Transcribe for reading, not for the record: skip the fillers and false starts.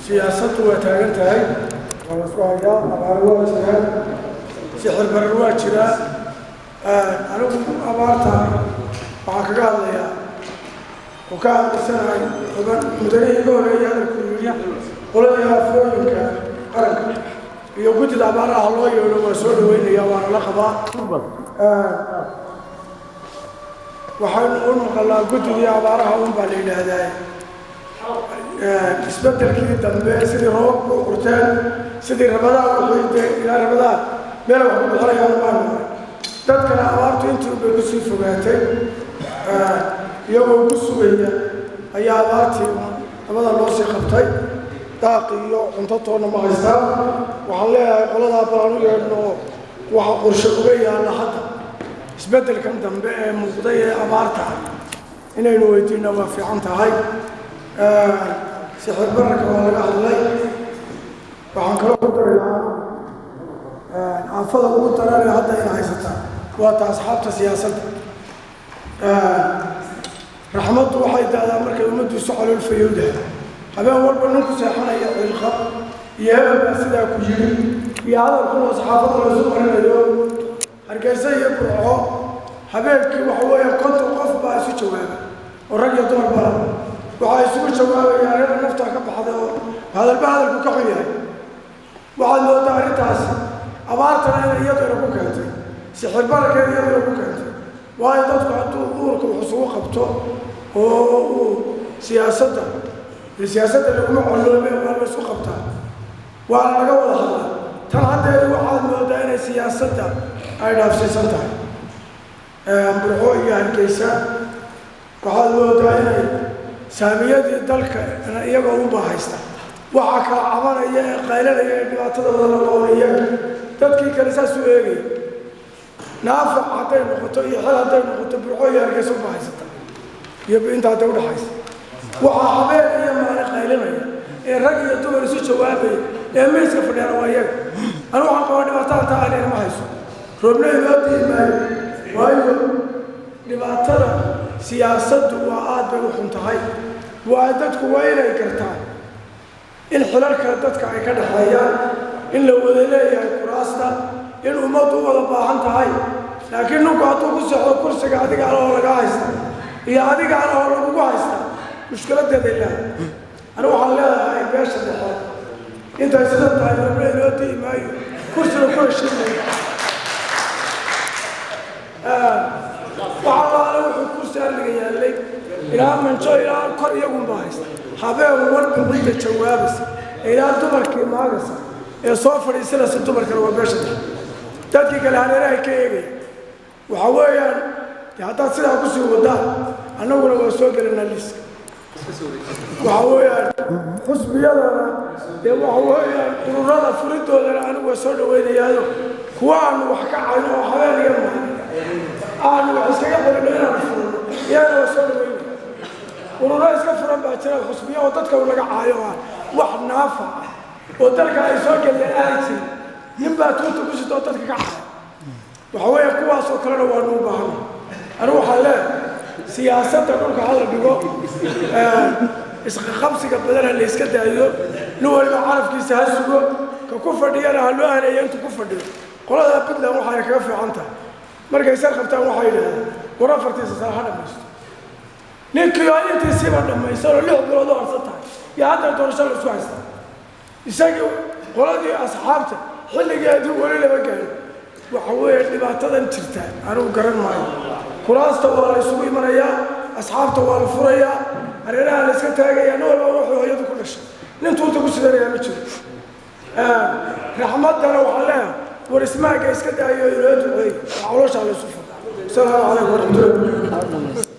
Siyaasaddu waa taagan tahay, waa la isku hayaa, abaaro waa jiraan, sixir barar waa jiraa. Anigu abaarta waxaan kaga hadlayaa oo ka hadlaysanahay xuban mudanihii iga horeeyay hadalkuu yidhi qoladii aafooyinka qaranka iyo guddida abaaraha loo yeedho waa soo dhaweynaya, waana la qabaa. Waxaynu u maqalnaa guddidii abaaraha un baa la yidhaahdaa. Isbedelkii dambe sidii roobabku u qurteen, sidii rabadaha wuxuu ilaa rabadaha meel wax ku bixinayaan baanu maray. Dadkana abaartu intii bay kusii fogaatay, iyagoo ku sugaya ayaa abaartii dabada loo sii qabtay. Daaq iyo cunto toonna ma haystaan. Waxaan leeyahay qoladaa balaan u yeedhno, waxa qorshe uga yaalla hadda isbeddelkan dambe ee muuqday ee abaarta inaynu weydiino waa fiican tahay. Sixir bararka waa laga hadlay. Waxaan kaloo ku dari lahaa aafada ugu daranee hadda ina haysataa waa ta asxaabta siyaasadda. Raxmaddu waxay daadaa markay ummaddu isu calool fayowdahay. Habeen walba ninku seexanaya ciilqab iyo hebel baa sidaa ku yiri iyo hadalkunoo saxaafadda laysu marinayo. Hargeysa iyo Burco habeenkii waxa weeye 50 qof baa isu jawaaba oo rag iyo dumar bala. Waxaa isugu jawaabayaan hebel naftaa ka baxday oo hadalba hadalku ka xun yahay. Waxaad moodaa arrintaas abaartana inay iyaduna ku keentay, sixir bararkeeda iyaduna ku keentay. Waayo dadku hadduu uurka wax isugu qabto oo uu siyaasadda siyaasadda laguma colloobe, waa la isku qabtaa, waana laga wada hadlaa. Tan haddeeda waxaad moodaa inay siyaasadda ay dhaafsiisan tahay. Burco iyo Hargeysa waxaad moodaa inay saamiyadii dalka iyagoo unbaa haysta. Waxaa kala cabanaya ee qaylanaya ee dhibaatada wada la iyaga, dadkii kale saasuu eegaya. Naafac hadday noqoto iyo xel hadday noqoto, Burco iyo Hargeysa unbaa haysata iyo inta hadda udhaxaysa. Waxaa habeen iyo maalin qaylinaya ee rag iyo dumar isu jawaabaya ee miiska fadhiyana waa iyaga. Anigu waxaan qabaa dhibaatada taa anina ma hayso, roobna inoo di'i maayo. Waayo dhibaatada siyaasaddu waa aad bay u xun tahay. Waa dadku waa inay gartaan in xilalka dadka ay ka dhexeeyaan, in la wada leeyahay kuraasta, in ummaddu u wada baahan tahay. Laakiin ninku hadduu ku seexdo kursiga adiga alahoo lagaa haysta iyo adiga alahoo lagugu haysta, mushkiladeeday leedahay. Anigu waxaan leedahay beesha dhexe intay sidan tahay roobna inoo di'i maayo, kursina ku heshiinayo. Waxaa laala wuxuu kursi arliga yaallay ilaa manjo ilaa kor iyagunbaa haysta. Habeen walba cidda jawaabaysa ilaa dumarkii maagaysa ee soo fadhiisanaysa dumarkana waa beesha dhexe. Dadkii kale hareerahay ka eegaya. Waxa weeyaan dee haddaad sidaa kusii wadaan annaguna waa soo gelinaa liiska. Waxa weeyaan xusbiyadana dee waxa weeyaan ururada furidoodana anigu waa soo dhaweynayaado, kuwa aanu wax ka cayno oo habeen iyo maalin aanu wax iskaga xirino inaanu furino iyagana waa soo dhaweynaya. Ururo iska furan baa jira, xusbiyo oo dadka laga caayo oo ah wax naafac ah oo dalka ay soo geliyaan aanay jirin. Nin baa tuuta ku sito oo dadka ka caaya. Waxa weeye kuwaas oo kalena waanu u baahanay. Anigu waxaan leeyahay siyaasadda dhulka hala dhigo, isqaqabsiga badan ha la iska daayo, nin waliba carafkiisa ha sugo, ka ku fadhiyana ha loo haneeyo intuu ku fadhiyo. Qolada Puntland waxay kaga fiican tahay markay sar qabtaan waxay yidhahdeen war afartiisa sano ha dhamaysto. Ninkii oo intiisiiba dhammaysan oo 6 bilood oo harsan tahay iyo haddana doorasho la isku haysta, isagii qoladii asxaabta xilligeedii weli lama gaarin. Waxa weeye dhibaatadan jirta anigu garan maayo. Kuraasta waa la isugu imanayaa, asxaabta waa la furayaa, hareeraha la iska taagayaa, nin walba wuxuu hooyadu ku dhashay. Nin tuurta ku sidanayaa ma jiro. Raxmaddana waxaan leeyahay war ismaaga iska daayo, inoo duceey, calooshaa la isu furo. Asalaamu calaykum waraxmatullahi wabarakatu.